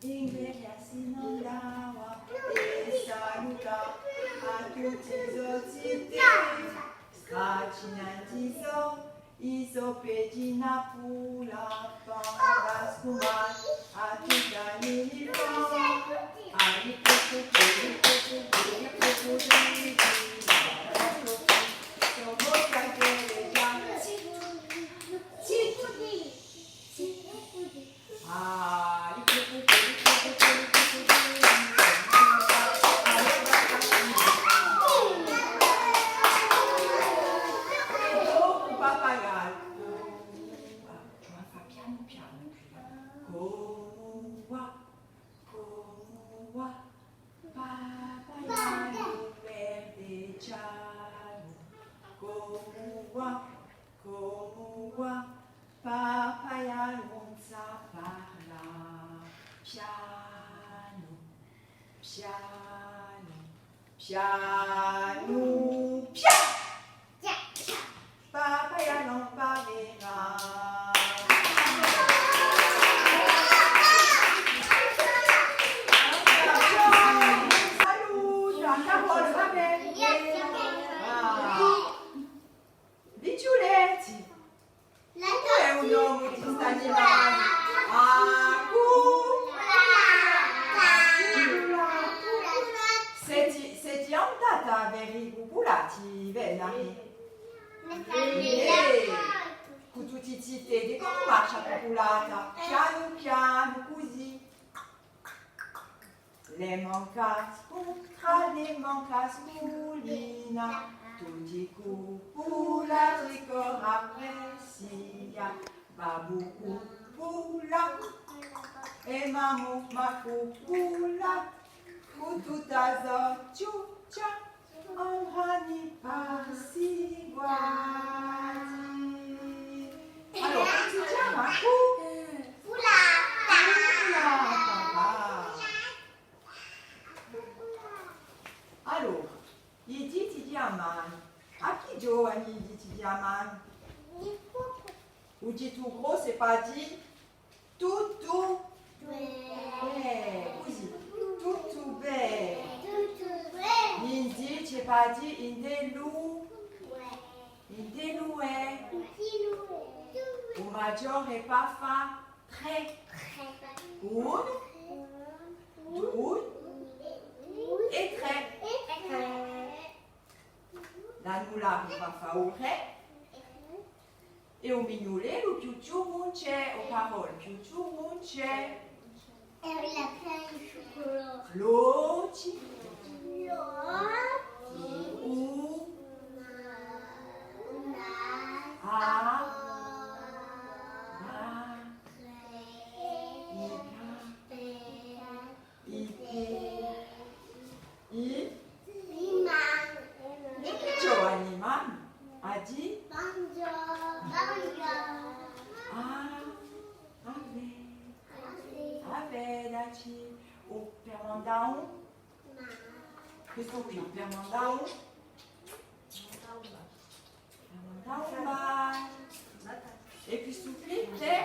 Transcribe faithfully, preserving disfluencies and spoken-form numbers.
L'Imperia si n'andava è saluta à tutti i so zitelli, stracinanti i so, i so pedi in a pula, panda scumà à tutta l'uniforme, à li cucucù, li cucucù, li cucucù, so bocca che le già. Pappagallu. Cumu và, cumu và, pappagallu verde è giallu. Cumu và, cumu và, pappagallu ùn sà parlà. Pianu, pianu, pianu, pianu. Pappagallu ùn parlerà. Saluta, Carole, va bè? Ah. Figliuletti, cumu hè u nome di st'animale? Acu-, Seti, seti andata à vede i cuculati, vennari? Eh, cù tutti i zitelli, cumu marcia a cuculata? Pianu pianu, cusì. L'emu in cascu, trà l'emu in casculina, tutti i cuculati corru appressu à ella, babbu cupula è mamma cupula, cù tutta a so ciuccia, ancu i passi guasi. Allora, cumu si chjama? Cu-, culata. Culata, brava. Allora, i diti di a manu. À chì ghjovani i diti di a manu? U ditu grossu hè pà dì tuttu bè. Cusì, tuttu bè. Tuttu bè. L'indice hè pà dì indè lu-, indè l'è. U maggiore hè pà fà trè. Unu, dui è trè. L'anulare pà fà u rè. È u mignulellu più chjucu ùn ci hè, o Carole, più chjucu ùn ci hè. È la crème chocolat. L'oci. L'oci. U. Na. A. Ba. Tre. I. Ca. Tre. I, i, i. È chì ghjovani i mami? À dì? Bonghjornu. Bonghjornu. Ah, avè. Avè. Avè, dacci. O per mandà un? Questu quì, per mandà un? Per mandà un baciu. È questu quì, per